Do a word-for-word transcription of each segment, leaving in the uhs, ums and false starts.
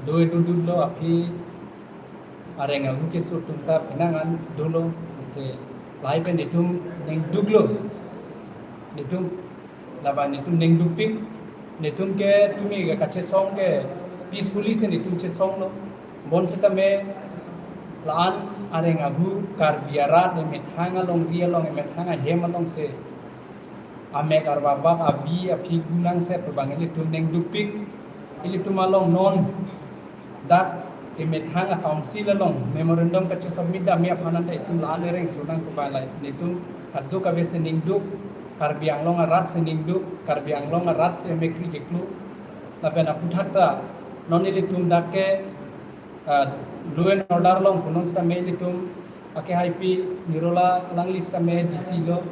do itu dolo, aphi areng ahu kesung atum ta penang an dolo, isi lahai pen netum ningduklo. Netum laban netum ningdukpik, netum ke tumi ke kachesong ke peacefully si netum chesonglo. Bonsitame la-an areng ahu Karbi arat emethang alongri along, emethang ahem alongsi amek arbabak abi aphi gunang set abang ilitum ningdukpik. Ilitum along non dak emethang a-council along memorandum kachesubmit dam aphan anta itum la-an areng sunang kubalai. Netum kadokave si ningduk, Karbi Anglong arat si ningduk, Karbi Anglong arat si mekri keklu. Lapen aphuthak ta non ilitum dak ke, ah, law and order along punong sitame ilitum akehaipi Nirola alangli sitame D C lo,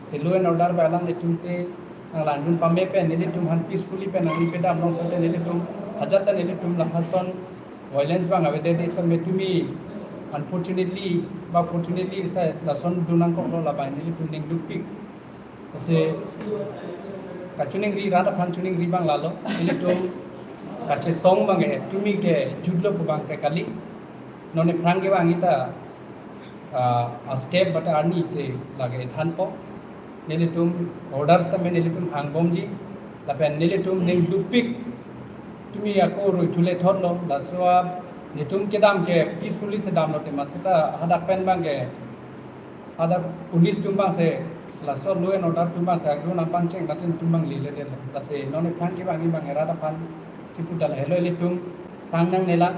si law and order bai alanglitum si nanglangdun pame pen nelitum aphan peacefully pen nangli pedam along sitame nelitum ajat ta nelitum lahason violence abang avedetde sitame tumi, unfortunately ba fortunately sita lason dun nangkoklo, laban nelitum ningdukpik. Lasi kachiningri, rat aphan chiningri abang lalo, ilitum kachesong abang ke tumi ke jutlo pu abang ke kali. Non aphrang ke abang ita, ah, a-step bata arni si lake thanpo. Nelitum orders tame nelitum hangbomji. Lapen nelitum ningdukpik, tumi ako rui chule thotlo, laso a netum kedam ke peacefully si damlo tema seta hadak pen abang ke hadak police atum abang si, laso law and order atum abang si agro nangpangcheng, laso atum abang lele detlo. Lasi non aphrang ke abang abang rat aphan kipu dal helo ilitum sang nangnela,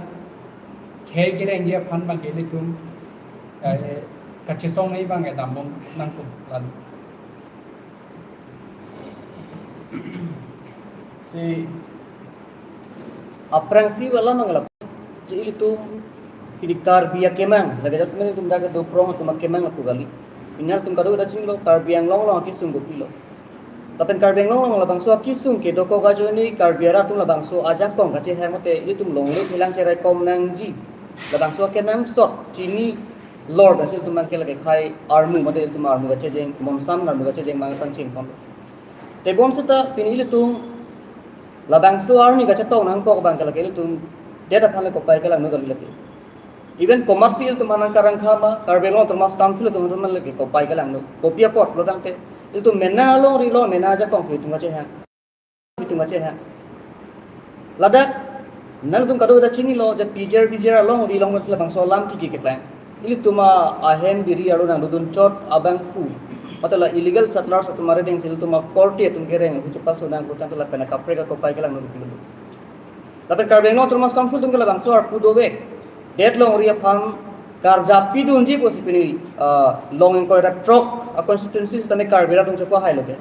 khei kerengji aphan abang ke ilitum, eh, kachesong nai abang ke dambom nangpo lalu. Si aphrangsi wala mangla. Si ilitum pini Karbi akemang, lake jasemet ilitum dak do prong atum akemang lapu kali. Pini ilitum kado da chinglo Karbi Anglong along akesung kopilo. Lapen Karbi Anglong along labangso akesung ke dokok ajoine Karbi arat atum labangso ajakong kachehang mate ilitum longle phelang cherai kom nangji. Labangso akenangsot chini lor da si ilitum abang ke lake khai armu mate ilitum armu kachejeng, monsam armu kachejeng abang pangcheng kom. Tebom seta pini ilitum labangso arni kachetong nangkok abang ke lake ilitum det aphan le kopai kelangno kali lake. Even komatsi ilitum aphan nangkarangkha ma, Karbi Anglong Autonomous Council atum aphan lake kopai kelangno. Kopi apot lo tangte ilitum mena alongri lo, mena ajakong si itum kachehang. Itum kachehang. Ladak nangtum kado da chinilo, je pijer pijer alongri along si labangso alam kiki keplang. Ilitum ahem biri arlo nangdodun chot abangphu, mate la illegal settlers atum arideng si ilitum akorte atum kereng ahu chepaso nangkok tangte lapen akaprek akopai kelangno kepilo. Lapen Karbi Anglong Autonomous Council atum ke labangso arpu dovek. Det longri aphan karjap pidunji pusi pini, ah, long ingkoi ra throk a-constituency sitame Karbi arat atum chepahailo ke.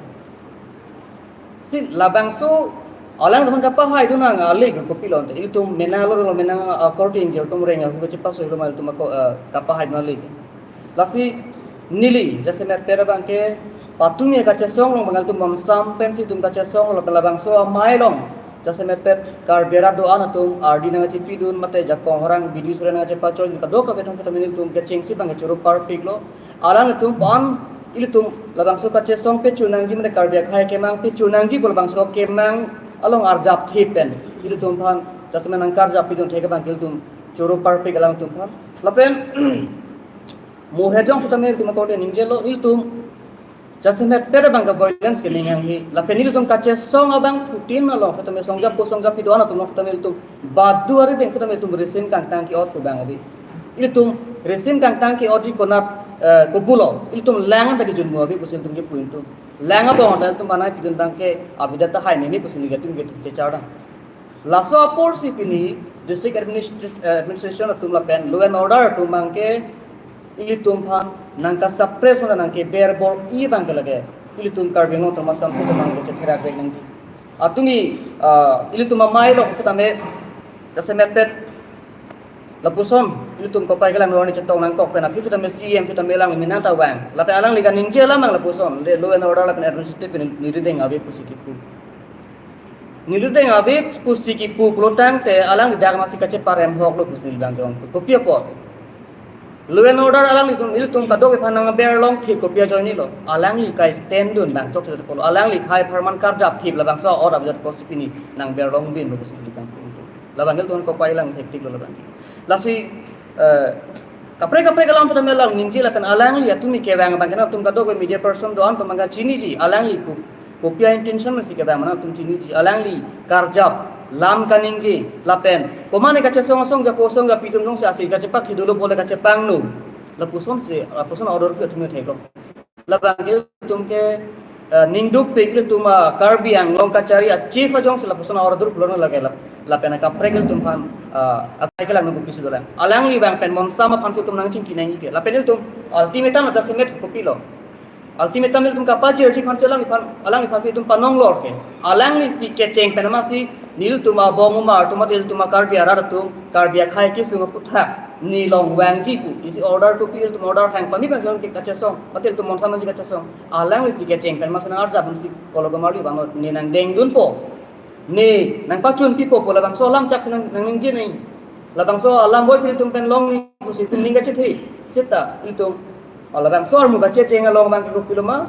Si labangso alangtum aphan kapahaidun nang ale ke kopilo ante. Ilitum mena lo lo mena, ah, korte ingjir atum reng ahu chepaso lo mal tum ako, ah, kapahaidun ale ke. Lasi neli jasemet pet abang ke patumi kachesong along abang ilitum monsam pensi itum kachesong lapen labangso amei along jasemet pet Karbi arat do-an atum ardi nangchepidun mate jakong horang bidi sore nangchepachoi kadokave atum vitamin ilitum kechengsi abang ke choro parpiklo. Alangtum aphan ilitum labangso kachesong pechu nangji mate Karbi akhei akemang pechu nangji pu labangso akemang along arjap thip pen ilitum aphan jasemet nangkarjap pidun thek abang ke ilitum choro parpik alangtum aphan. Lapen mo hejong sitame ilitum akorte ningjelo, ilitum jasemet pet abang ke violence ke ning hanghe. Lapen ilitum kachesong abangphutin along sitame songjapo songjapi do-an atum along sitame ilitum badu arideng sitame ilitum risim kangtang ke-ot pu abang ave. Ilitum risim kangtang ke-otji konat, eh, kopulo. Ilitum lang anta kejunmu ave pusi ilitum kepu ilitum. Lang abang anta ilitum banai pidun abang ke avedet tahai nini pusi neli atum ke chechar dam. Laso apor si pini district administra-, eh, administration atum lapen law and order atum abang ke ilitum aphan nangkasuppress mate nangkeber bor-i abang ke lake ilitum Karbi Anglong Autonomous Council atum abang ke chetherak vek nangji. Atumi, ah, ilitum amei lo sitame jasemet pet lapuson ilitum kopai kelangno arni chetong nangkok pen aphi sitame C M sitame alang mena ta vang. Lapen alangli kaningje alam abang lapuson le law and order lapen administrative pini nerideng ave pusi kipu. Nerideng ave pusi kipu pulo tangte alangli dak masi kacheparem hoklo pusi neli abang jong. Kopi apot? Law and order alanglitum ilitum kadokave aphan nangberlong thip kopi ajoinelo. Alangli kai stand dun abang chokche pulo. Alangli khai apharman karjap thip labangso order abang jat pusi pini nangberlong binlo pusi neli abang. Labang ke ilitum kopai lang hektik lo labang ke. Lasi, eh, kaprek kaprek alam tame lang ningje lapen alangli atum kevang abang ke nangtum kadokave media person do-an atum abang ke chiniji, alangli ko, kopi a-intention si kevang ma nangtum chiniji, alangli karjap, lam kaningje, lapen komat ne kachesong asong japo asong japi atum jongsi asi kachepathi dolo pule kachepangno. Lapuson si, lapuson order pu atum thek lo. Labang ke ilitum ke, eh, ningduk pik ilitum a Karbi Anglong kachari a chief ajong si lapuson order pulo lake lap-, lapen kaprek ilitum aphan, eh, akai kelang nunggu pisi dolang. Alangli abang pen monsam aphan ilitum nangchingki nangji ke. Lapen ilitum ultimatum ajasemet kopilo. Ultimatum ilitum kapajirji aphan si alangliphan, alangliphan si ilitum panong lor ke. Alangli si kecheng pen amatsi nelitum abong umar atum mate ilitum a Karbi arat atum, Karbi akhei kesung aputhak nelong vangji pu isi order kopi ilitum order hang pami pen si ke kachesong, mate ilitum monsam nangji kachesong. Alangli si kecheng pen amatsi nang-arjap si kolo komarli abang ne nangdengdunpo. Ne nangpachun pipo pu labangso alam chak nang, nangningje nai. Labangso alam boi ilitum pen long pusi ilitum ning kachethe. Seta ilitum labangso armu kachecheng along abang ke kopilo ma,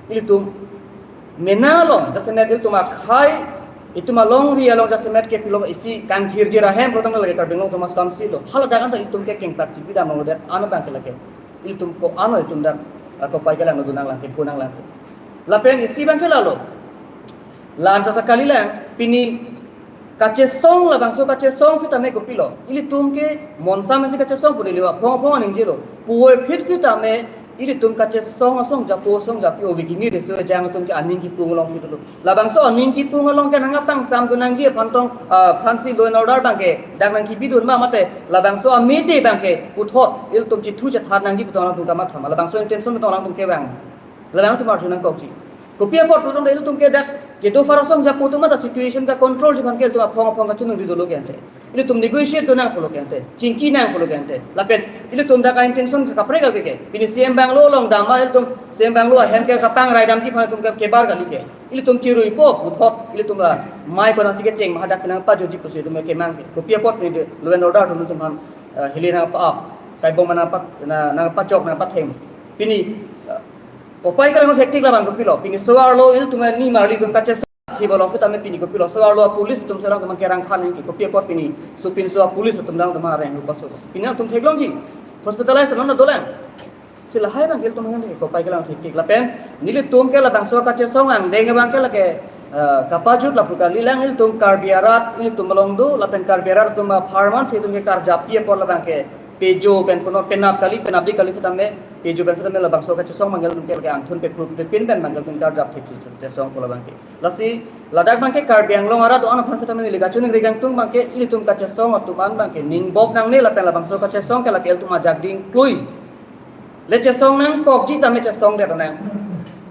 ilitum mena along jasemet ilitum akhei, itum alongri along jasemet ke pilo isi kangthirji ra hem protang lake Karbi Anglong Autonomous Council lo. Haladak anta ilitum ke kengtak chipi dam lo det, ano abang ke lake. Ilitum ko ano ilitum dak, ah, kopai kelang nodun nanglang ke, ko nanglang ke. Lapen isi abang ke lalo. Lam tata kali lang, pini kachesong labangso kachesong sitame kopilo. Ilitum ke monsam si kachesong pu neli aphong aphong aningjelo. Puvoiphit sitame ilitum kachesong asong japo asong japi obi kimi reso ejang atum ke aning kipung along sitlo. Labangso aning kipung along ke nangpangsam dun nangji aphan tong, ah, aphansi law and order abang ke dak nangkibidun ma mate labangso amete abang ke puthot ilitum chithu chethat nangji pu tong atum kamatha ma, labangso intention pu tong atum kevang. Labang atum arju nangkokji. Kopi apot pu tong ilitum ke dak kedo phar asong japo atum mate situation ka control ji aphan ke ilitum aphong aphong kachiningri dolo ke ante. Ilitum negotiate do nang pulo ke ante, chingki nang pulo ke ante. Lapen ilitum dak a-intention ke kaprek kaprek ke. Pini C M bungalow along dam ma ilitum C M bungalow ahem ke kapangrai damji aphan ilitum ke kebar kali ke. Ilitum chiruipo puthot ilitum la mai konatsi kecheng ma hadak nangpajoji pusi ilitum kemang ke. Kopi apot pini de law and order atum ilitum aphan, eh, hili nangpa-ap, kaibong ma nangpa, na, nangpachok nangpatheng. Pini, eh, kopai kelang hektik labang kopilo. Pini so-arlo ilitum nimarli atum kachesong thip along sitame pini kopilo, so-arlo police atum serang atum kerang khan nangji, kopi apot pini supinso police atum dang atum areng upaso. Pini atum theklongji, hospitalize non dolang. Si lahai abang ke ilitum hang kopai kelang hektik lapen nelitum ke labangso kachesong angdeng abang ke lake, eh, kapajut lapu kali lang, ilitum Karbi arat ilitum along do lapen Karbi arat atum apharman si ilitum ke karjap pi apot labang ke pejo pen puno penap kali penapdi kali sitame pejo pen sitame labangso kachesong abang ke ilitum ke lake angthun pepru pepin pen abang ke ilitum karjap thip si kachesong pu labang ke. Lasi ladak abang ke Karbi Anglong arat do-an aphan sitame neli kachiningri kangtung abang ke ilitum kachesong atum an abang ke ningbok nangne lapen labangso kachesong ke lake ilitum ajak ding klui. Le chesong nangkokji tame chesong det nang.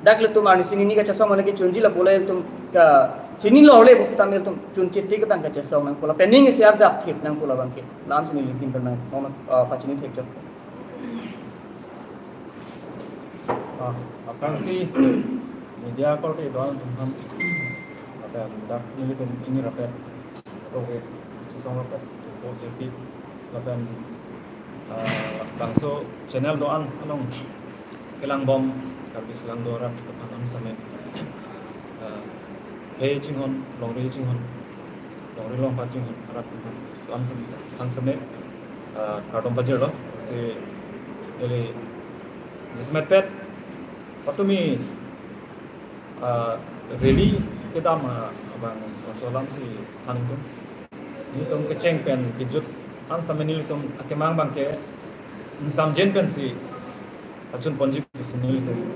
Dak ilitum arnisi nini kachesong mane kechunji lapu le ilitum kachini lorle pu sitame ilitum chunchit tik abang kachesong nang pu lapen ning isi arjap thip nang pu labang ke. La-an si neli kin nang, mama, ah, pachini thekchot. Ah, aphrangsi media korte do-an atum aphan, lapen dak nelitum pini rapet, okay, sisong rapet, po J P, lapen, ah, bangso channel do-an along kelangbom, Karbi Anglong arat aphan sitame, ah, khei chinghon, longri chinghon, longri longpat chinghon arat aphan sitame, ah, kardom pajirlo, si neli jasemet pet, patumi, ah, rally kedam, ah, abang laso alam si than ingtung. Nelitum kecheng pen kejut an sitame nelitum akemang abang ke ingsamjin pensi achun ponji pusi nelitum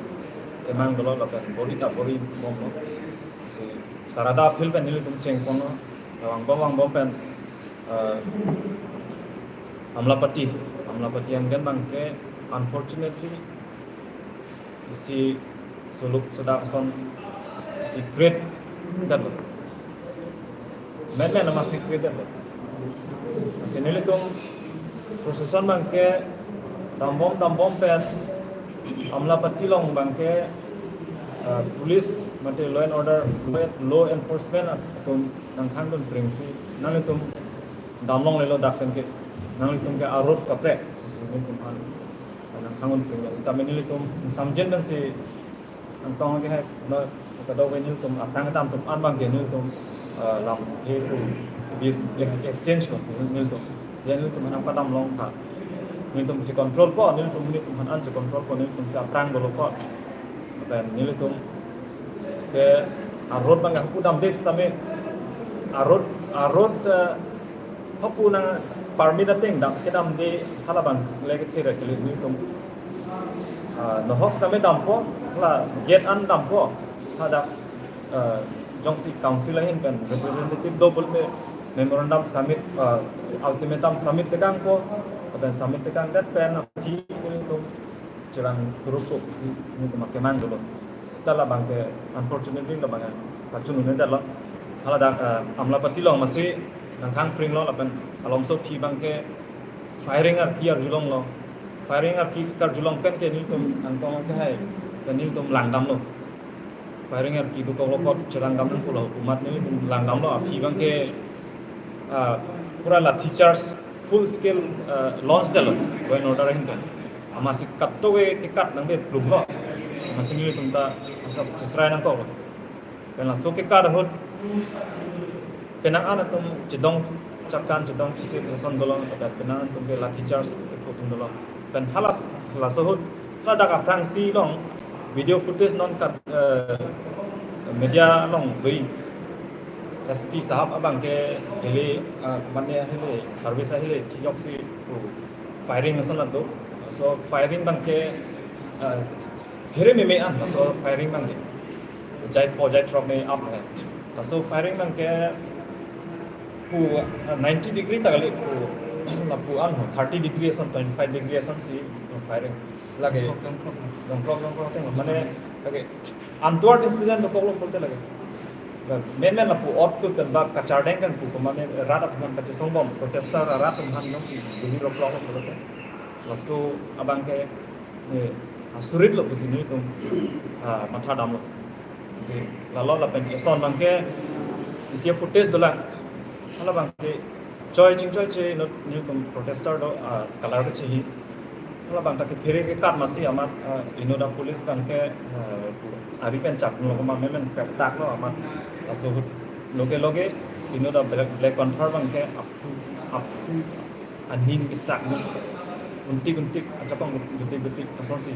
kemang dolo lapen bor-i ta bor-i bomlo. Si Sarada field pen nelitum chengponlo. Vangbom vangbom pen, eh, Amlapati, Amlapati anggen abang ke unfortunately isi suluk sudak ason isi create detlo. Mane nama isi create detlo. Si nelitum procession abang ke dambom dambom pen Amlapati along abang ke, eh, police mate law and order, law, law enforcement atum nangthangdun pring si nanglitum damlonglelo dak pen ke nanglitum ke arut kaprek si nelitum aphan nangthangdun pring. Sitame nelitum ingsamjin pensi nangtong ke hai, no, kadokave nelitum atang tam atum an abang ke nelitum uh, lam he bis ex- exchange lo nelitum. Ya nelitum aphan padam longtha. Nelitum si control po, nelitum nelitum aphan an si control po, nelitum si aphrang dolopo. Lapen nelitum ke a-road abang hapu damdet sitame a-road a-road uh, hapu nang permit ateng dam kedamde halabang leke thera kele nelitum. Uh, nohok sitame dampo, la gate an dampo, hadak uh, jongsi council ahin pen representative do pulote memorandum submit, uh, ultimatum submit tekangpo, lapen submit tekangdet pen aphi nelitum cherang turuk ko si nelitum akemang dolo. Seta labang ke unfortunately labang kachun-un-edetlo. Haladak uh, Amlapatty along masi nangkhang pringlo lapen alomso aphi abang ke firing arki arjulonglo. Firing arki karjulong pen ke nelitum angkong ke hai, pen nelitum langdamlo. Firing arki dokoklo, kot cherang dam nangkoklo, komat nelitum langdamlo, aphi abang ke uh, pura lathi charge full scale uh, launch detlo, law and order ahin pen. Amatsi kat to ke kat nangbe plumlo. Amatsi nelitum ta asap chesrai nangkoklo. Pen laso kekat ahut penang an atum chedong chakan chedong chisi lason dolo, lapen penang an atum ke lathi charge kepho atum dolo. Pen halas laso ahut ladak aphrangsi along video footage non kat uh, media along doi S P sahab abang ke hele uh, mane hele service ahele chijoksi pu firing ason ato. So firing abang ke uh, here meme an, so firing abang ke jai po jai throk me up hai. So firing abang ke pu uh, ninety degree ta kali pu lapu an ho, thirty degree ason, twenty-five degree ason si firing lake. Dongklok dongklok ateng mane lake untoward incident dokoklo pulote lake. Menmen lapu ot tu pen ba kachardeng kan pu ko mane rat aphan kachesong bom, protester rat aphan jongsi duri roklok pulote. Laso abang ke eh, asurit lo pusi nelitum ah, matha damlo. Si lalo lapen eson abang ke isi footage dolang. Halabang ke choi chingchoiche inut nelitum protester do ah, color kechihi. Halabang ta kephere kekat amatsi amat ah, inut apolice abang ke ah, ari pen chak lo koma menmen pektak lo amat laso ahut loge loge inut a Black, Black Panther abang ke aphu aphu aning kesak ni untik untik achapang betik betik asonsi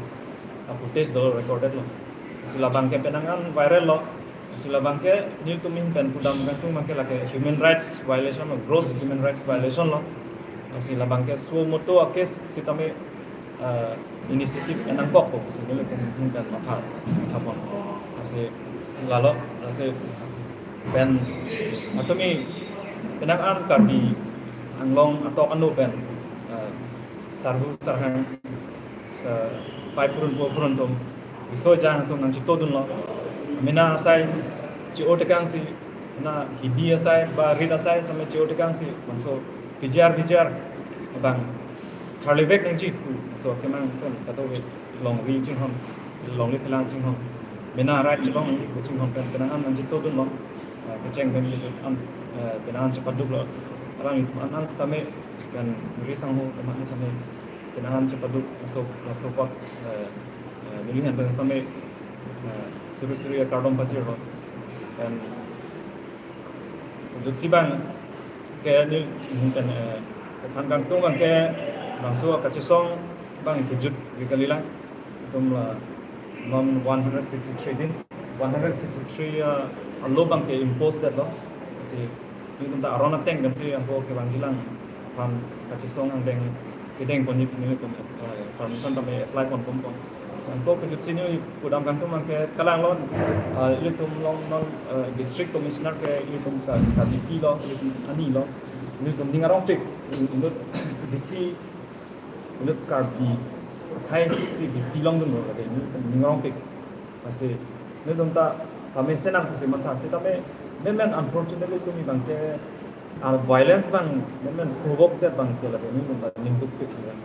a footage do recorded lo. Si labang ke penang an viral lo. Si labang ke nelitum ahin pen pudam kangtung abang ke lake human rights violation lo, gross human rights violation lo. Si labang ke suo motu a case sitame uh, initiative enangkok ko si nelitum ahin pen matha thapon. Si lalo si pen atumi penang an Karbi Anglong atok anu pen uh, sarhu sarhang uh, pai purun po purun atum biso jang atum nangchito dunlo. Mena asai chi-o tekangsi, na hidi asai ba rit asai same chi-o tekangsi, bangso P G R V G R abang tharlevek nangji pu, so kemang pen kato ke longri chinghon, longri phelang chinghon, mena right chinghon, chinghon pen penang an nangchito dunlo. Ah, kecheng pen nelitum an, eh, penang an chepaduklo. Arang itum an an sitame pen ri sangho teman sitame penang an chepaduk, so so kot eh, eh, neli ahin pen sitame eh, suri suri akardom pajirlo. Pen jutsi abang ke neli ahin pen eh, kethan kangtung abang ke bangso kachesong abang kejut ke kalilang. Itum la non one hundred sixty-three din, one hundred sixty-three uh, law abang ke impose detlo. Si nelitum ta aron ateng pensi anke kevangjilang aphan kachesong angdeng kedeng ponji nelitum eh, permission tame apply pon pon pon. Si anke kejutsi neli pudam kangtung abang ke kalanglo, eh, ilitum along non eh, district commissioner ke ilitum ka, ka D P lo, ilitum ani lo, ilitum ning arongpik, inut D C, inut Karbi akhei si D C longdunlo lake, inut ning arongpik. Lasi nelitum ta tame senang pusi matha, sitame menmen unfortunately tumi abang ke ah, violence abang menmen provoke det abang ke lake nelitum ta ning dukpik ya.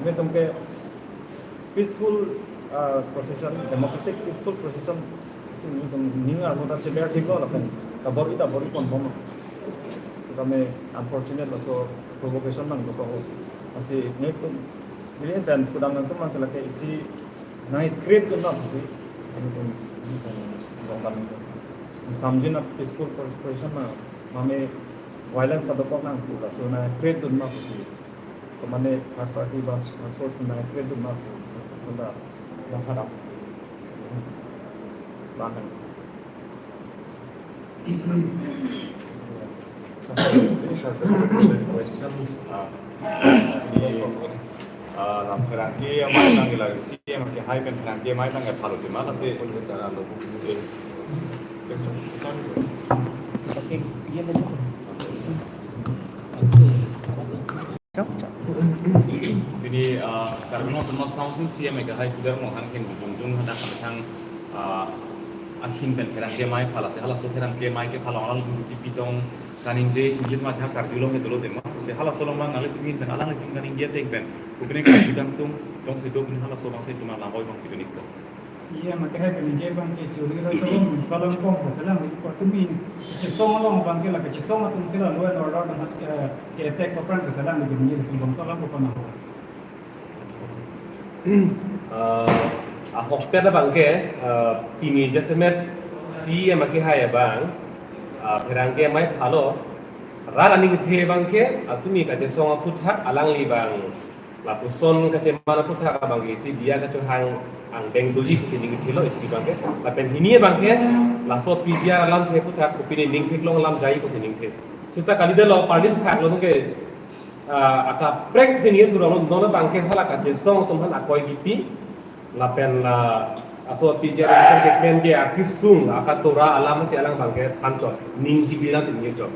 Nelitum ke peaceful ah, procession, democratic peaceful procession si nelitum ning arlo ta cheber thiklo lapen kabor-i ta bor-i pon bom. Sitame unfortunate laso provocation abang dokok. Lasi nelitum neli ahin pen pudam kangtung abang ke lake isi nang create dun abang si nelitum nelitum longdam nelitum. Samjin a peaceful protest na mane violence padokok nangpu, laso na create dun ma pusi. Mane third party ba third force na create dun ma pu. Sunda mathadam. Banang. Question, uh, di, uh, lam pherangke amei tangke lake C M ke hai pen pherangke amei tangke phalo tema lasi. Pini, uh, Karbi Anglong Autonomous Council C M ke hai pudar mo hang hin bung jung hadak thang, uh, ahin pen pherangke amei phala si halaso pherangke amei ke phala alang bung pi pitong kaningje English ma jha karjulong ke dolo tema. Si halaso along bang nanglitum ahin pen alanglitum kaningje ateng pen kopine karju dam tum, dong si do pini halaso bang si tuma lam oi bang pitu nik ko. C M ke hai kaningje bang ke churi ra to bang salangpon ko salang di ko tumi. Chesong along bang ke la ke chesong atum sila law and order dan hat ke ke attack ko pran ke salang di kaningje si bang salangpon ko na ho. Eh, ahokpet abang ke, eh, pini jasemet C M ke hai abang, eh, pherangke amei phalo, rat aning the abang ke, atumi kachesong aphuthak alangli bang, lapuson kacheman aphuthak abang ke isi diya kachohang angdeng doji pusi ning thelo isi abang ke, lapen hini abang ke, laso P G R alam the aphuthak, kopine ning theklong alam jai pusi ning the. Seta kali dalo, parlin phak lo ke, ah, akaprek si ning surong non abang ke hala kachesong atum aphan akoi kipi, lapen la aso P G R election keklem ke akisung akatora alam si alang abang ke thanchot, ning kipi alam si ning chot.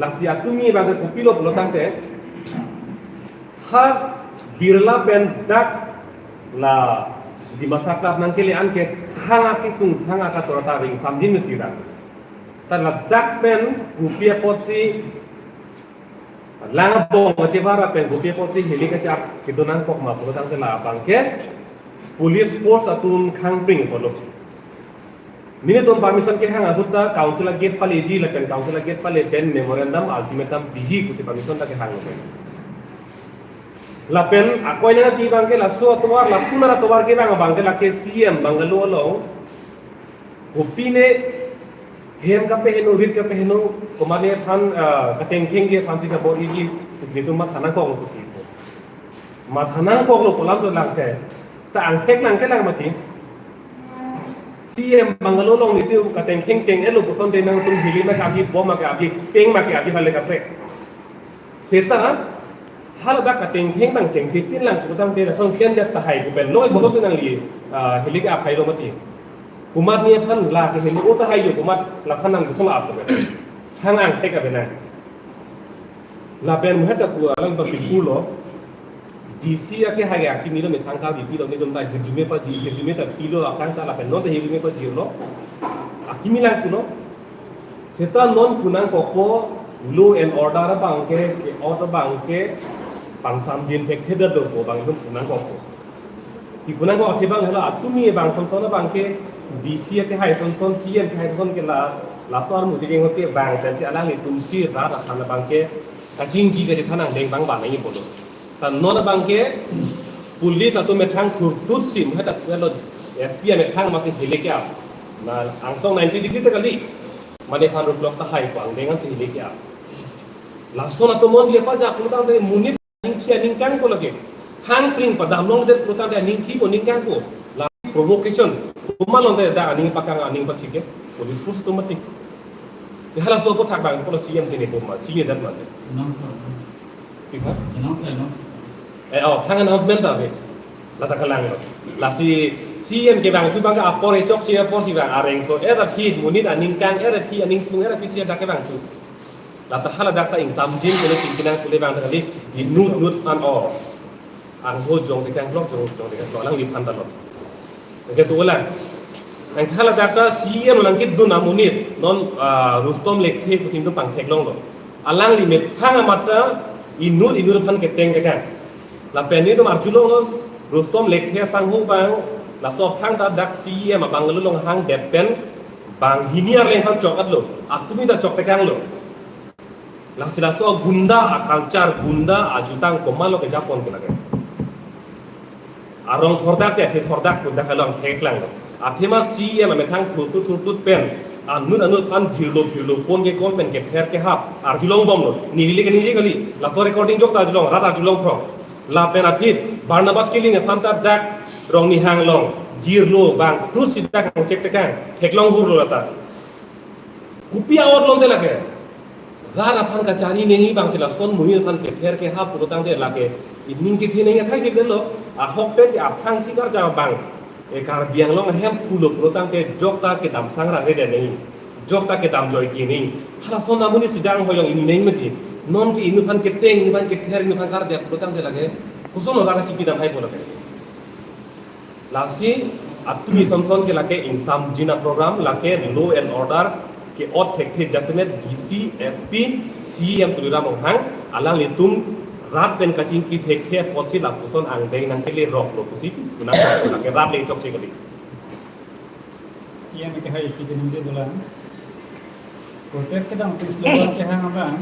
Lasi atumi abang ke kopilo pulo tangte, ha Birla pen dak la Dimasa Club nangkele an ke thang akisung thang akatora ta ring samjin mesi ra. Ta ladak pen kopi apotsi lang abong kachevar pen kopi apotsi heli kache-ap kedo nangkok ma pulo tangte la abang ke police force atum khangpring pulo. Nelitum permission kehang ahut ta council agate paleji lapen council agate pale pen memorandum ultimatum piji pusi permission ta kehang lapen. Lapen akoi nangpi abang ke laso atovar, lapu nara atovar ke bang abang ke lake C M bungalow along. Kopine hem kapeheno, rit kapeheno, komatne aphan, ah, katengkheng ke aphan si kabor-iji, pusi nelitum matha nangkoklo pusi. Matha nangkoklo pu alam dolang ke. Ta angthek nangkelang mati. C M bungalow along nelitum katengkheng cheng-etlo puson de nangtum hili ma ke abi, bom ma ke abi, peng ma ke abi hale kaprek. Seta haladak katengkheng nangchengchepin lang pu tangte lason ken jat tahai pu pen lo boso se nangli, ah, hili ke-ap hailo mati. Komatne aphan lake hili o tahai yo, komat laphan nang boso la-ap pu pen. Hang angthek abe nang. Lapen muhet ta pu alang ba pipulo. D C ake hai akimi lo methang ka bipilo nelitum ta hirjume paji, hirjume ta pilo aphrang ta lapen non ta hirjume pajilo. Akimi lang pulo. Seta non pu nangkokpo law and order abang ke, ke order abang ke, pangsamjin thekthedetlo pu abang itum pu nangkokpo. Ti pu nangkok ke bang hala atumi abang sonson abang ke, D C ke hai sonson, C M ke hai sonson ke la, laso armu chekeng ke bang pensi alanglitum si rat aphan abang ke, kachingki kachethan angdeng bang bang nangji pulo. Ta non abang ke, police atum methang thurtut si, muhet ta lo S P amethang masi hili ke-ap. Na angsong ninety degree ta kali. Mane phan roadblock tahai ko angdeng an si hili ke-ap. Lason atum monsi apa jak pu tangte monit aningthi aningkangpo lake. Khangpring padam longdet pu tangte aningthi po ningkangpo. La provocation. Komat longdet dak aning pakang aning pachike. Police force atum mati. Ya halaso aphuthak bang pulo C M tene bom ma. Chini dat mati. Announce lo. Pika? Announce, announce. Eh, oh, thang announcement ta be. Lata kalanglo. Lasi C M kevangthu abang ke apor echokche apotsi bang areng so. Era phi monit aningkang, era phi aningpung, era phi si dak kevangthu. Lata haladak ta ingsamjin kule chingki nang kule bang ta kali. Inut nut an o. Angho jong tekang klok, jong, jong tekang klok. Alangliphan ta lo. Oke, tu ulang. Nang haladak ta C M nangkedun amonit, non, ah, Rustom Lekthe pusi itum pangtheklonglo. Alangli methang amat ta inut inut aphan keteng tekang. Lapen nelitum arjulonglo Rustom Lekthe asangho bang, laso aphrang ta dak C M abang along hangdet pen, banghini arleng aphan chok-etlo, atumi ta chok tekanglo. Lasi laso gunda a-culture, gunda ajutang komatlo kejapon ke lake. Arong thordak ke, athe thordak gunda halong theklanglo. Athema C M amethang thurtut thurtut pen. Anut anut aphan jirlo phirlo, phone ke call pen kepher kehap arjulong bomlo. Neli le kaningje kali, laso recording jok ta arjulong, rat arjulong phrong. Lapen aphi Barnabas Killing aphan ta dak Rongnihang along jirlo bang, hrut si dak hangchek tekang, theklong hurlo lata. Kopi a-ot longte lake. Rat aphan kachari nangji abangsi lason monit aphan kepher kehap pulotangte lake ining kethe nangji athai si delo, ahokpet ke aphrangsi karja abang, e, Karbi Anglong ahemphu lo pulotangte jok ta kedam sang ra rede nangji, jok ta kedam joike nangji. Halason amonit si dang hoyong inut nangji mati. Non ke inut aphan keteng, inut aphan kepher, inut aphan kardet pulotangte lake koson lo rat kachingki dam hai pu lake. Lasi atumi sonson ke lake ingsamjin aprogram, lake law and order ke-ot thekthe jasemet D C, S P, C M Tuliram Ronghang, alanglitum rat pen kachingki thekthe apotsi lapuson angdeng nangkele roklo pusi, tuna lake rat le chokche kali. C M ke hai isi keningje dolang. Protest kedam, slogan kehang abang,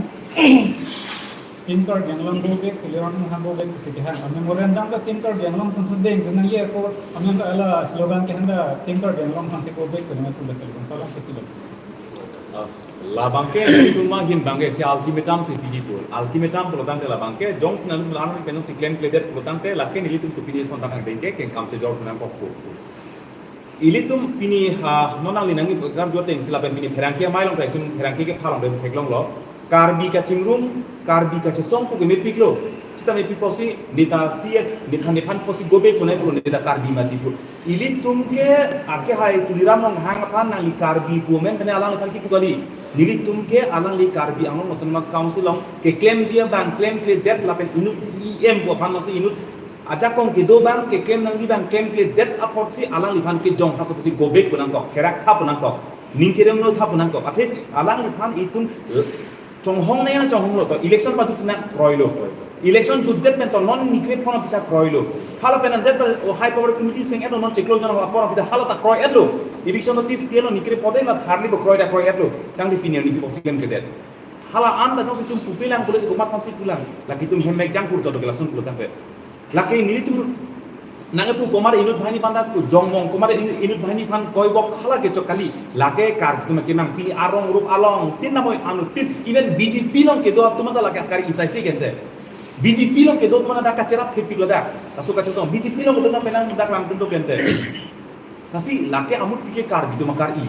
Team Karbi Anglong go back, Tuliram Ronghang go back pusi kehang. Memorandum ta Team Karbi Anglong atum si deng, nangji ako, amen ta ala slogan kehang ta Team Karbi Anglong aphansi go back pu nang pu la slogan, salam sekilang. Ah, labang ke itum ahin abang ke si ultimatum si piji pu. Ultimatum pulotangte labang ke jongsi nanglitum la-an pen si klemkledet pulotangte lake nelitum tu pini ason tangka deng ke kengkam chejor pu nangkok pu. Ilitum pini ha non nangli nangji program joteng si lapen pini pherangke amei along ta itum pherangke kepha along ta itum theklonglo. Karbi kachingrum, Karbi kachesong pu ke mepiklo. Sita mepik apotsi neta si, neta nephan apotsi go back pu nai pu, neta Karbi mati pu. Ilitum ke ake hai Tuliram Ronghang aphan nangli Karbi pu amen pen alangliphan kipu kali. Nelitum ke alangli Karbi Anglong Autonomous Council along keklemji abang klemkledet lapen inut C E M pu aphan masi inut ajakong kedo abang keklem nangji abang klemkledet apotsi alangliphan kejong haso pusi go back pu nangkok, therak tha pu nangkok, ning cheremlo tha pu nangkok. Athe alangliphan itum, eh, chonghong nang chonghonglo to, election pajut si nang kroilo. Election jutdet pen to non nikre phone apita kroilo. Hala pen andet pen, oh, high power committee seng-etlo, non chiklo jon apor apita hala ta kroi-etlo. Election to tis pielo nikre pode na tharli bo kroi ta kroi-etlo. Tangte pini arni pi boxing kedet. Hala-an ta jongsi itum pupelang pule komat aphansi pulang. Lake itum hem mek jangkur joto ke lason pulotangte. Lake nelitum nangkepu komat inut banghini aphan dak jongmong, komat inut, inut banghini aphan koibok hala ke chok kali. Lake Karbi atum kemang pini arong rup along tin namoi anut tin, even B J P along kedo atum ta lake akari isai si kente. B J P along kedo atum ta kacherap thepik ladak. Laso kachesong B J P along kedo atum penang dak lang pintu kente. Lasi lake amutpi ke Karbi atum akari.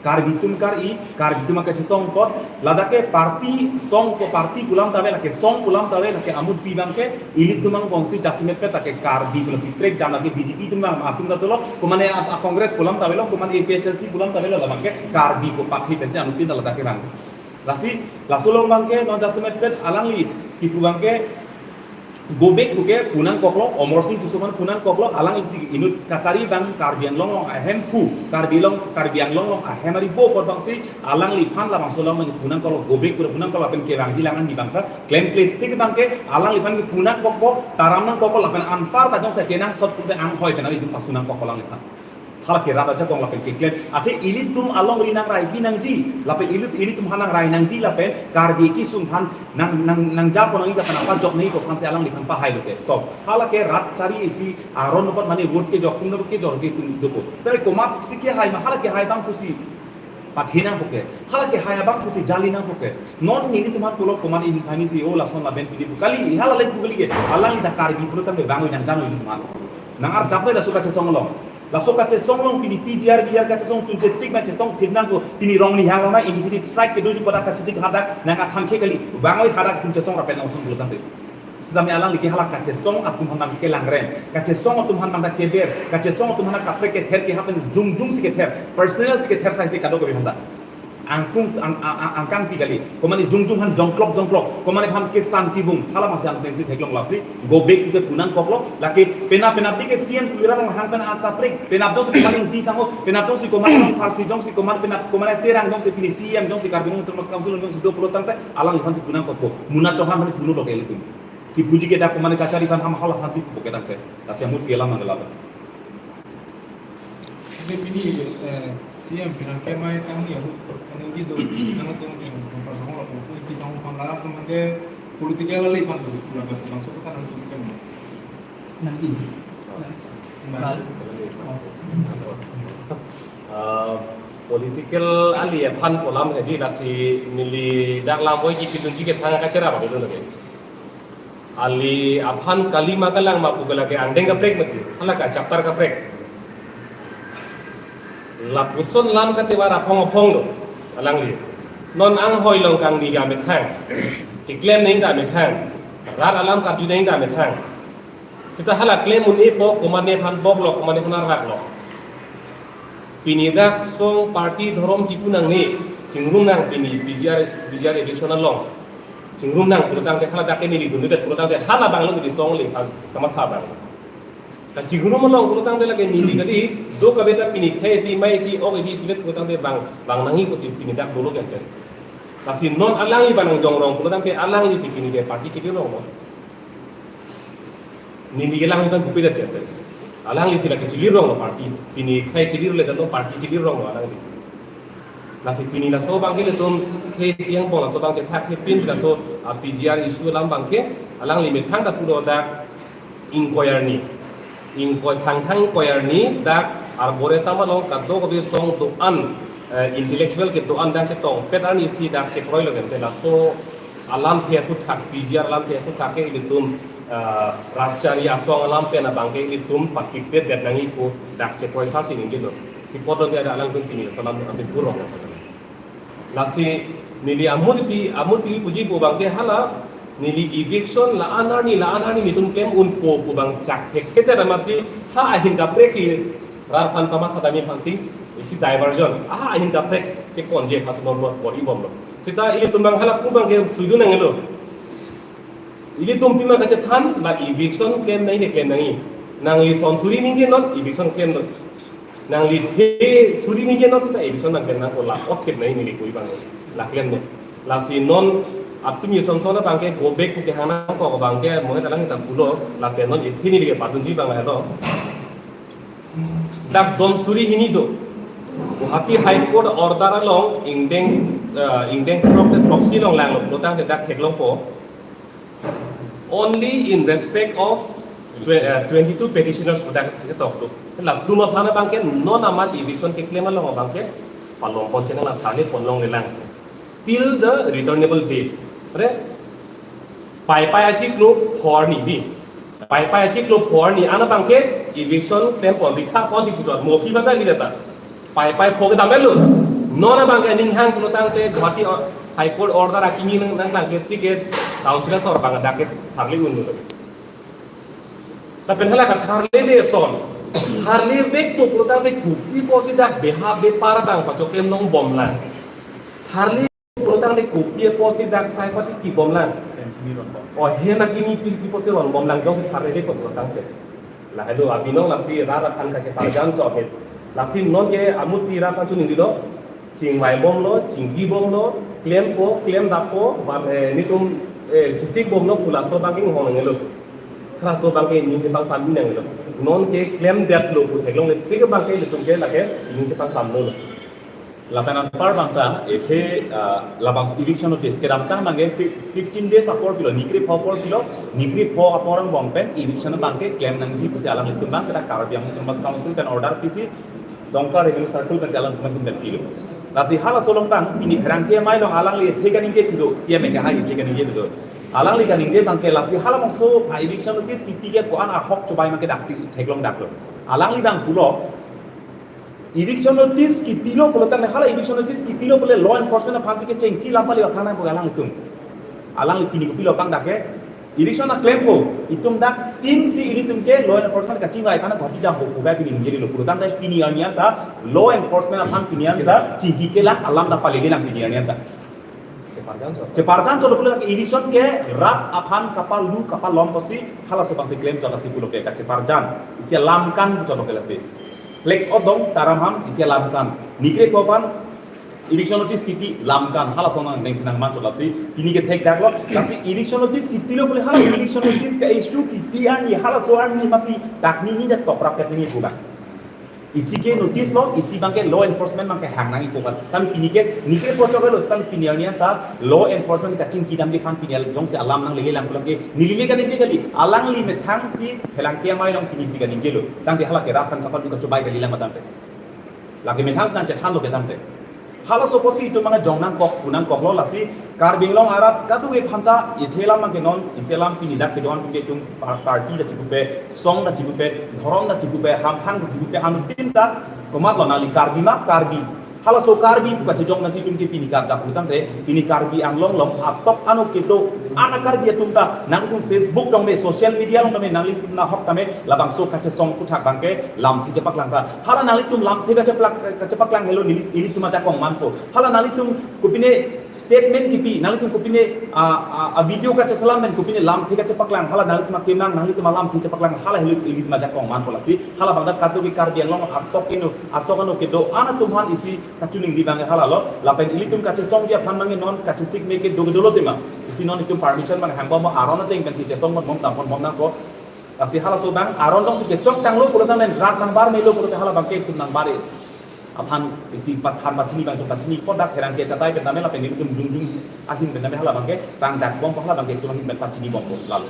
Karbi atum akari, Karbi atum akachesong apot, ladak ke party song ko party pu alam ta ave, lake song pu alam ta ave, lake amutpi abang ke ilitum angbong si jasemet pet lake Karbi pu lasi trek jam lake B J P atum abang atum ta dolo, komane a, a Congress pu alam ta avelo, komane A P H L C pu alam ta avelo, labang ke Karbi pu party pensi anut tin ta ladak ke abang. Lasi, laso along abang ke non jasemet pet alangli kipu abang ke go back pu ke pu nangkoklo, Amarsing Tisso aphan pu nangkoklo, alang isi inut kachari abang Karbi Anglong along ahemphu, Karbi along, Karbi Anglong along ahem ari bo apot abangsi alangliphan labangso along pu nangkoklo, go back pu pu nangkoklo, lapen kevangji lang-an di abang ta klemkle tik abang ke alangliphan ke pu nangkokpo, taram nangkokpo, lapen anparta jongsi kenangsot pu te anghoi pen ari itum pasu nangkokpo alangliphan. Hala ke rat ajakong lapen keklem. Athe ilitum alongri nangrai pi nangji. Lapen ilit, ilitum aphan nangrai nangji lapen Karbi kesung aphan nang, nang, nangjapo nangji lapen apa jok nangji ko aphansi alangliphan pahailo ke. To. Hala ke rat chari isi aron apot mane vote kejok atum kejor ke atum dopo. Tapi komat si kehai ma hala kehai abang pusi pathe nangpo ke. Hala kehai abang pusi jali nangpo ke. Non nelitum aphan pulo komat inut banghini si o lason laben pini pu kali. Hala le pu kali ke. Alangli ta Karbi pulotangte bangoi nangjano ilitum aphan. Nang-arjap le laso kachesong along. Laso kachesong along pini P G R, V R kachesong chunche tik ma chesong thip nangpo, pini Rongnihang along na indefinite strike kedoji pada kachesik hadak nang akhang ke kali, bangoi hadak pun chesong rapen nang osong pulotangte. Sitame alangli ke hala kachesong atum aphan nangkelangreng, kachesong atum aphan nangkeber, kachesong atum aphan kaprek kether ke hapen jongjong si kether, personal si kether sai si kadokave aphan ta. Angkung, ang, ang, ang, angkang pi kali. Komane jongjong aphan jongklok jongklok. Komane aphan kesan kibung. Hala masi angkang si theklong lasi. Go back pu ke pu nangkoklo. Lake penap penapdi ke C M Tuliram Ronghang pen ata prik. Penap jongsi komane Ingti Sangho. Penap jongsi komane Rongpharsi jongsi komane penap komane Terang jongsi pini C M jongsi Karbi Anglong Autonomous Council jongsi do pulotangte alangliphan si pu nangkokpo. Muna Chauhan aphan pu nangkok ilitum. Kipuji ke dak komane kachari aphan ham hala aphansi pu ke dak ke. Lasi amut pi alam nang lapen. Jadi pini, eh, C M pherangke amei kami ya, kami gitu, nang itu yang pasang orang, itu kisah orang larat teman ke politik ya lali pan tu, pulang ke langsung ke tanah tu kan. Nanti. Nah. Eh, Political ali aphan pu alam hedi, lasi neli dak lam voi kipidunji kethang kacherap abang itu lagi. Ali aphan kali ma kalang ma pu ke lake angdeng kaprek mati, hala ke chapter kaprek. Lapuson lam katevar aphong aphong lo alangli. Non anghoi long kangni ke amethang, keklem nangji ke amethang, rat alam karju nangji ke amethang. Seta hala klem un-epo, komatne aphan bok lo, komatne aphan arvak lo. Pini dak song party dhorom chipu nangne, chingrum nang pini P G R, P G R election along. Chingrum nang pulotangte hala dak ke neli dunde pulotangte hala abang lo neli song le aphan kamatha abang. Kachingrum along pulotangte lake neli kali, do kabe ta pini khei isi mai isi ok isi vet pulotangte vang, vang nangji pusi pini dak dolo kenten. Lasi non alangli abang nangjongrong pulotangte alanglisi pini ke party chilirong lo. Neli ke lang kan bupe dak kenten. Alanglisi lake chilirong lo party. Pini khei chilirle dan lo party chilirong lo alangli. Lasi pini laso abang ke ilitum khei isi angbong laso abang chethak khei pin laso, ah, P G R issue alam abang ke alangli methang ta pulo dak ingkoi arni. Ingkoi thangthang ingkoi arni dak Arboretum along kadokave song do-an, eh, intellectual kedo-an dak chetongpet arnisi dak chekroi lo kenten laso alamthe aphuthak, P G R alamthe aphuthak ke ilitum, eh, rat chari asong alam pen abang ke ilitum patikpet det nangji pu dak chekroi sar si ningjelo. Kipot lo dia ada alangtum pini salam kami kurang. Lasi neli amutpi, amutpi puji pu abang ke hala, neli eviction la-an arni, la-an arni nelitum klem unpo pu abang chak thek thek amatsi ha ahin kaprek si rat aphan kamatha dami aphansi isi diversion. Ha ahin kaprek ke konje aphansi non bor bor-i bomlo. Seta ilitum abang hala pu abang ke suidun nangjelo. Ilitum pima kachethan, la eviction klem nangji ke klem nangji. Nangli son suri ningje non, eviction klem non. Nangli the suri ningje non seta eviction nangklem nangkok, la othip nangji neli pu abang. La klem non. Lasi non apini son son abang ke go back pu kehang nangkok abang ke mohe talang ta pulo, la klem non iphi neli ke padunji abang helo. Dak don suri hini do. Guwahati High Court order along ingdeng, eh, ingdeng throk te throksi along langlo pulotangte dak theklongpo. Only in respect of twe-, eh, twenty-two petitioners pu dak ketok do. Latum aphan abang ke non amat eviction keklem along abang ke palom pon chenang la thale pon longlelang. Till the returnable date. Re? Pai pai achiklo pho arni di. Pai pai achiklo pho arni an abang ke eviction klem pon, ritha ponsi puchot, mo aphi bata lile ta. Pai pai pho kedam lo. Non abang ke ning hang pulotangte Guwahati o-, High Court order akimi nang, nangklang ke ticket council asor abang dak ke tharli un lo. Lapen hala katharlele son. Tharli vekpo pulotangte kopi pusi dak beha bepar abang pachoklem longbomlang. Tharli pulotangte kopi pusi dak sai pati kibomlang. O hem akimi pi, pi pusi ronbomlang jongsi tharli vekpo pulotangte. Lahelo abinong lasi rat aphan kacheparjan chot het. Lasi non ke amutpi rat aphan chuning dilo. Chingvai bomlo, chingki bomlo, klempo, klem dappo, bam, eh, nelitum, eh, chisik bomlo pu laso abang ke inghong nangjelo. Halaso abang ke ining chepangsam nangjelo. Non ke klem detlo pu theklongle tik abang ke ilitum ke lake ining chepangsam lo. Lapen anpar abang ta, ethe, ah, labang eviction notice kedamtang abang ke fi-, fifteen days apor pilo, nikri pho apor pilo, nikri pho apor angbong pen eviction abang ke klem nangji pusi alanglitum abang ke dak Karbi Anglong Autonomous Council pen order pisi, Dongka Revenue Circle pen si alanglitum pen pilo. Lasi halaso along abang, pini pherangke amei along alangli ethe kaningje thudo, C M A ke hai isi kaningje thudo. Alangli kaningje abang ke lasi halabangso a eviction notice kipi ke ko-an ahok chobai abang ke daksi theklong daklo. Alangli abang pulo, eviction notice kipilo pulotangte hala eviction notice kipilo pule law enforcement aphansi kechengsi lam pale aphan nangpo alanglitum. Alangli pini kopilo abang dak ke, eviction aklempo, itum dak team si ilitum ke law enforcement kachingvai aphan Guwahati dampo pu abang pini ningjelo pulotangte pini arni an ta law enforcement aphan pini an ta chingki kelang alam ta palele nang pini arni an ta. Cheparjan chot. Cheparjan chot pule lake eviction ke rat aphan kapalu kapalom pusi halaso abangsi klem chot lasi pulo ke kacheparjan. Isi alam kan chot ke lasi. Flex odong taram ham isi alam kan. Nikre pho aphan eviction notice kipi lam kan, halaso nang neng sinang man chot lasi, pini ke thek daklo, lasi eviction notice kipilo pule hala eviction notice ka issue kipi arni halaso arni masi dak nini dak tokrak dak nini pulang. Isi ke notice lo, isi abang ke law enforcement abang ke hang nangji pu kan. Kan pini ke, nikre pho chot lo, kan pini arni an ta law enforcement kachingki damji aphan pini al jongsi alam nanglele lang pulang ke, neli le kaningje kali, alangli methang si pherangke amei along pini si kaningjelo. Tangte hala ke rat aphan kapalu kachobai kalilang matang te. Lake methang si nangchethanlo ke tangte. Halaso apotsi itum abang jong nangkok, pu nangkoklo lasi Karbi Anglong arat kadokave aphanta, ithe alam abangke non, isi alam pini dak kedo-an atum ke itum par-, party ta chipupe, song ta chipupe, dhorom ta chipupe, hamphang ta chipupe, anuttin ta, komatlo nangli Karbi ma, Karbi. Halaso Karbi pu kachejok nangsi itum ke pini karjap pu tangte, pini Karbi Anglong along atok ano kedo-an a-Karbi atum ta, nanglitum Facebook along me, social media along tame, nanglitum nahok tame, labangso kachesong aphuthak abangke lamthe chepaklang ta. Hala nanglitum lamthe kacheplak-, kachepaklang helo neli, ilitum ajakong manpo. Hala nanglitum kopine statement kipi, nanglitum kopine, ah, ah, ah, video kacheselam pen kopine lamthe kachepaklang, hala nanglitum akemang, nanglitum alamthe chepaklang, hala helo ilitum ajakong manpo lasi. Hala abang dak kadokave Karbi Anglong atok ino, atok ano kedo-an atum aphan isi kachiningri abangke halalo, lapen ilitum kachesongji aphan abangke non kachesik me kedo kedolo tema. Isi non itum permission abang hangbom aron ateng pensi chesong bom bom tampon bom nangkok. Lasi halaso abang aron alongsi kechok tanglo pulo tangte rat nangbar melo pulote hala abangke itum nangbar-e. Aphan isi pathan pachini abang itum pachini apot dak pherangke achatai pen tame lapen itum dungjung ahin pen tame hala abangke tangdakbompo, hala abangke itum ahin pen pachini bompo lalo.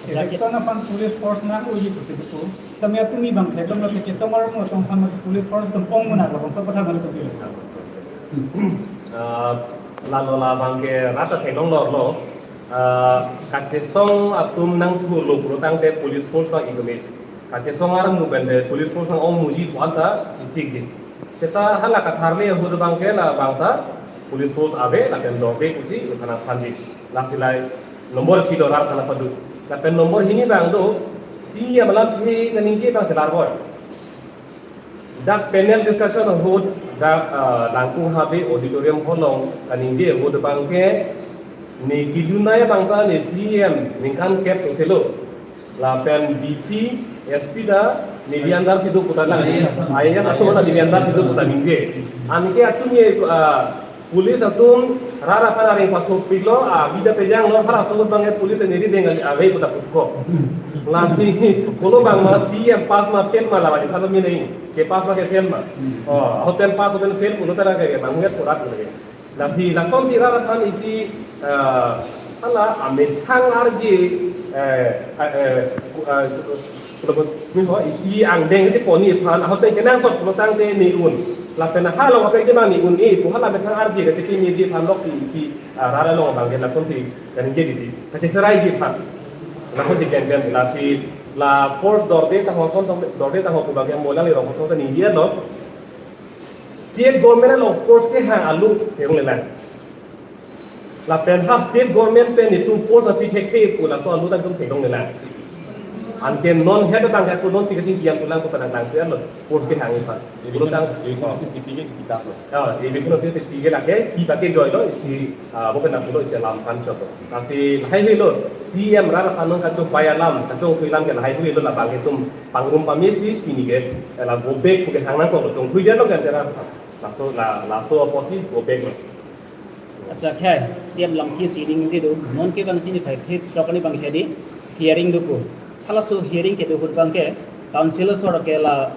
Acha, ke- Election aphan police force nang-oji pusi kepu. Sitame atumi abang theklonglo ke kesong arum atum aphan police force atum ong muna labangso aphuthak nangtum pilo. Ah, lalo labangke rat ta theklonglo lo. Ah, kachesong atum nangthulo pulo tangte police force abang itumit. Kachesong arum pen de police force nang-ong muji pu anta chisikji. Seta hala katharli ahut abangke labang ta police force ave lapen dorde pusi itum aphan thanji. Lasi lahai nombor isi do rat aphan pado. Lapen nombor hini abang do, C E M alamthe kaningje abang chelar boy. Dak panel discussion ahut dak, ah, Langkung Habe Auditorium Hall along kaningje ahut abangke ne kedun nai abang ta ne C E M ningkan kep soselo. Lapen D C, S P ta neli under si do pu ta lang. I A S, I A S atum ta neli under si do pu ta ningje. Anke atum ye, ah, police atum rat aphan areng pasopiklo, ah, bida pejanglo, halaso ahut abangke police neli deng ave pu ta puthot. Lasi kolo abang ma C E M pass ma fail ma labang di thalo mi nai. Ke pass ma ke fail ma. Oh, ahut pen pass ahut pen fail pulo tangte ke bang nget purat lagi. Lasi lasonsi rat aphan isi, eh, hala amethang arje, eh, eh, eh, ku-, eh, ku-, ku-, ku-, isi angdeng si poni aphan, ahut pen kenangsot pulo tangte ne un. Lapen hala ahut pen kemang ne un-e pu hala amethang arje kachekimiji aphan lok si isi, eh, rat along abangke lasonsi kaningje titi. Kacheseraiji aphan. Lasonsi kengkeng lasi la force dorde ta ho son tong, dorde ta ho pu abangke molang irong son ta ningje lo. State government along force kehang alu theklonglelang. Lapen ha state government pen itum force api thekthe pu laso alu ta itum theklonglelang. Anke non head abangke pu non si kasing kiam tulang pu ta nanglang si alo force kehang ipa. Pulo tang. Eviction notice ipike kita lo. Ah, eviction notice ipike lake, ipa ke joy lo, isi, ah, bo ke nangpulo isi alam kan chot. Lasi lahai helo, C E M rat aphan nang kachopai alam, kachongthui alam ke lahai helo labang itum pangrum pamesi pini ke, eh, la go back pu ke hang nangkok chongthuidetlo kan tera. Laso, la, laso apotsi go back lo. Acha, khai, C E M lamthe si ningje do, non ke abang chini phai, phit stok ani abang hedi, hearing do ko. Halaso hearing kedo ahut abangke, council asor ke la,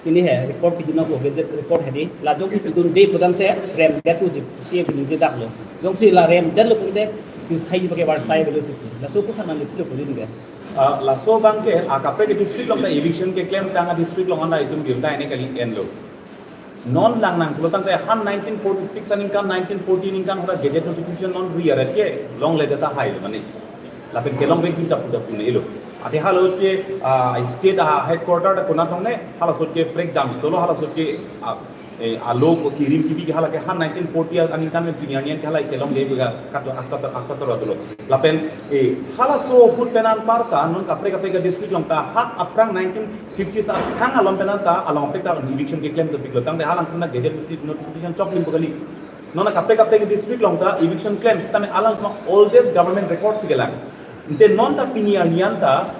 pini he, record pidun nangpo, gazette record hedi, la jongsi pidunde pu tangte, remdet pusi, C E M ningje dak lo. Jongsi la remdetlo pulote, tu thai abangke barsai belo si. Laso aphuthak nangli pilo pu ningje. Ah, laso abangke, ah, kaprek district along ta eviction keklem tang a district along anta itum bill ta ene kali enlo. Non lang nangpulo tangte han nineteen forty-six aningkan, nineteen forty aningkan hala gazette notification non ri aret kelongle data hai lo mane. Lapen kelong vekji ta pu ta pu ne lo. Ate halaso ke, ah, state a headquarter ta konat along ne, halaso ke prek jam sitolo, halaso ke, ah, eh, alo ko kirim kibi ke hala ke han nineteen forty aningkan pen pini arni an ke hala kelongle buga kato, akato, akato lo. Lapen, eh, halaso ahut pen anparta, non kaprek kaprek district along ta, hak aphrang nineteen fifty sa aphrang along pen anta, along pek ta eviction keklem dopiklo, tangte halang puna gazette noti-, notification choklim pu kali. Non kaprek kaprek district along ta, eviction klem, sitame alang puna oldest government record si kelang. Ante non ta pini arni anta,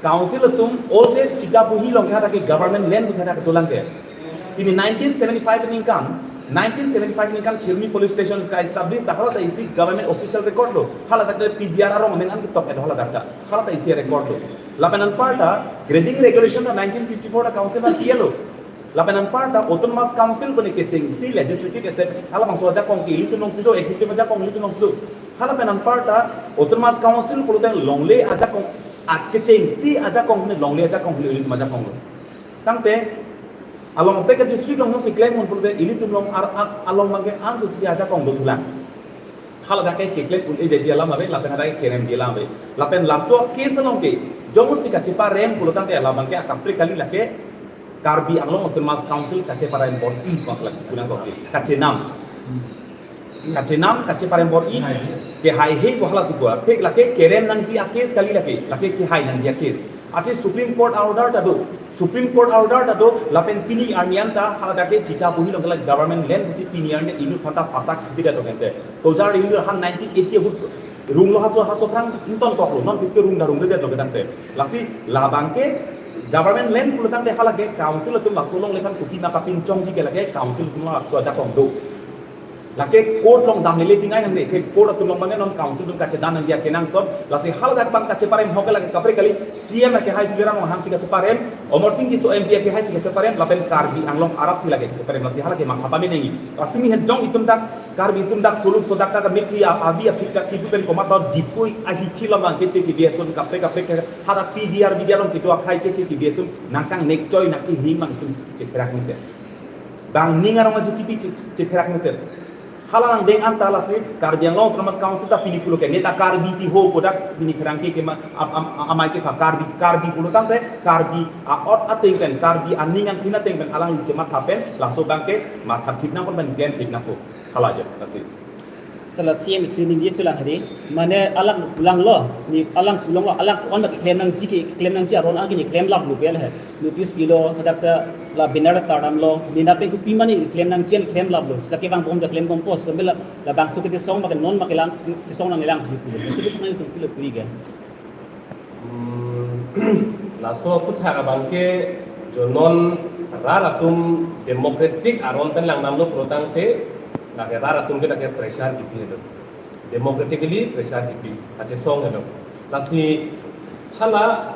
council atum oldest chika puhi along ke hadak ke government land pusi hadak dolang ke. Pini nineteen seventy-five aningkan, nineteen seventy-five aningkan Khirmi police station ka establish ta hala ta isi government official record lo. Hala ta ke P G R arong amen an ketok et hala ta. Hala ta isi record lo. Lapen anparta grazing regulation ta nineteen fifty-four ta council ta P L O. Lapen anparta autonomous council kone kechengsi legislative assembly. Halabangso ajakong ke ilitum alongsi do, executive ajakong ilitum alongsi do. Halapen anparta autonomous council pulote longle ajakong, akechengsi ajakong ne longle ajakong le ilitum ajakong lo. Tangte Along peka district along si klem un pulote ilitum along ar, ar, along abangke anso si ajakong dothulang. Haladak ke keklem un-eji alam ave, lapen hadak keremji alam ave. Lapen laso case along ke jongsi kacheparem pulotangte labangke akaprek kali, lake Karbi Anglong Autonomous Council kacheparem bor-i, masalah kunang kok ke kachenam. Kachenam, kacheparem bor-i, kehaihe ko hala si ko. Thik lake kerem nangji a-case kali lake, lake kehai nangji a-case. Athe Supreme Court order ta do. Supreme Court order ta do, lapen pini arni an ta haladak ke Sitabohi along ke la government land pusi pini arni inut aphanta patta kebidet lo kente. Tojar inut aphan nineteen eighty ahut runglo, haso, haso aphrang ingtonkoklo, non pik ke rung ta rungdedetlo ketangte. Lasi labangke government land pulotangte halake council atum laso alongle aphan kopima kapinchongji ke lake council atum laso ajakong do. Lake court along damle le tingai nangne, ke court atum along abangke non council atum kachedam nangji akenangsot, lasi haladak abang kacheparem ahok ke lake kaprek kali, C M akehai Tuliram Ronghang si kacheparem, Amarsing Tisso M P akehai si kacheparem, lapen Karbi Anglong arat si lake kacheparem, lasi halake matha pame nangji. Atumi hen jong itum dak, Karbi atum dak soluk sodak dak mekri a-, abi aphi dak ibu pen komat dot dipui ahichi along abang keche kebi ason kaprek kaprek ke, hadak P G R, P G R along kedo akhai keche kebi ason nangkangnek choi nangkehing abang itum chetherak mesen. Bang ning arong aji T V che-, chetherak mesen. Hala angdeng anta lasi Karbi Anglong Autonomous Council ta pini pulo ke neta Karbi ti ho kodak pini kerang ke kema am-, am-, amei kepha Karbi, Karbi pulotangte Karbi a-ot ateng pen, Karbi aning angthin ateng pen alangli chematha pen laso abangke matha thip nangkok pen klem thip nangkok. Hala aja, lasi. Chala C M si ningje thulang hadi, mane alang pulang lo, ne alang pulang lo, alang on bak klem nangji ke, klem nangji aron an ke ne klem laplo pu le he. Notice pilo, hadak ta la banner ta damlo, ne na pen kopi mane klem nangji an klem laplo. Seta kevang bom ta klem bom pos, sambil la, labangso kechesong bak non bak lang, chesong nanglang ji pu. Suku nang itu pilo puri ga. Hmm, laso aphuthak abangke jo non rat atum democratic aron pen langdamlo pulotangte, lake rat atum ke lake pressure kipi helo. Democratically pressure kipi, kachesong helo. Lasi hala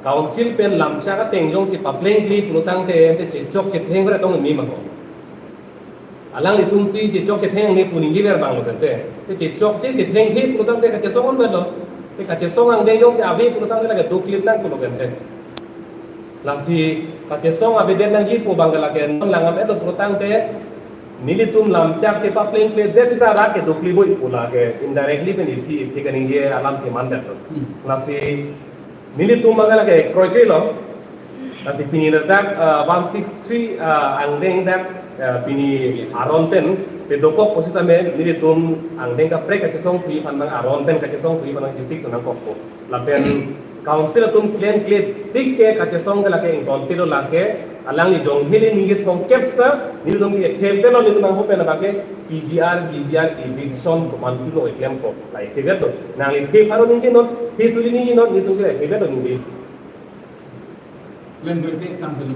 council pen lamchak ateng jongsi paplengple pulotangte, ante chechok chetheng ber tong mi mako. Alanglitum si chechok chetheng ne pu ningje ver abang lo kente. Te chechok che chethengthe pulotangte kachesong on lo. Te kachesong angdeng jongsi ave pulotangte lake doklip nangkok lo kente. Lasi kachesong avedet nangji pu abang lake non langdam-etlo pulotangte nelitum lamchak chepaplengpledet seta rat ke doklip oi pu lake indirectly pen isi isi kaningje alam kemandet lo. Hmm. Lasi nelitum abang lake kroikre lo. Lasi pini ladak, eh, one six three, eh, angdeng dak, eh, pini aron pen, pe dokok pusitame, nelitum angdeng kaprek kachesong thuji aphan abang aron pen kachesong thuji aphan abang jisik sonang kokpo. Lapen council atum klemkle tik ke kachesong ke lake ington pilo lake, alangli jong heli ningje thomkep seta, nelitum ke khel pelo nelitum angho pen abangke P G R, P G R, eviction komantu lo klemkok. Lahai thevet lo. Nangli the pharo ningjenon, the suri ningjenon, nelitum ke thevet lo ningje. Plan berarti exam sel.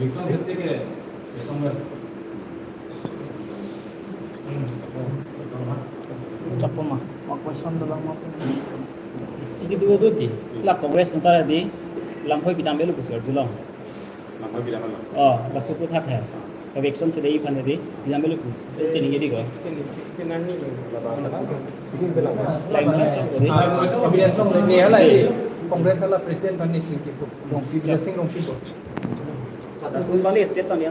Exam sel ke exam ber. Chakpo ma, ma question dalam ma. Sigi dua dua di. La Congress nonta di, lamhoi bidang belo besar julong. Lamhoi bidang belo. Oh, la suku thak hai. Ka election sedei aphan di, bidang belo ku. Sini jadi ko. Sixteen, sixteen ani lo. Lain lain chak ko di. Congress hala president aphan ni chingki ko. Rongpi, Blessing Rongpi ko. Kata kun bali state aphan ya.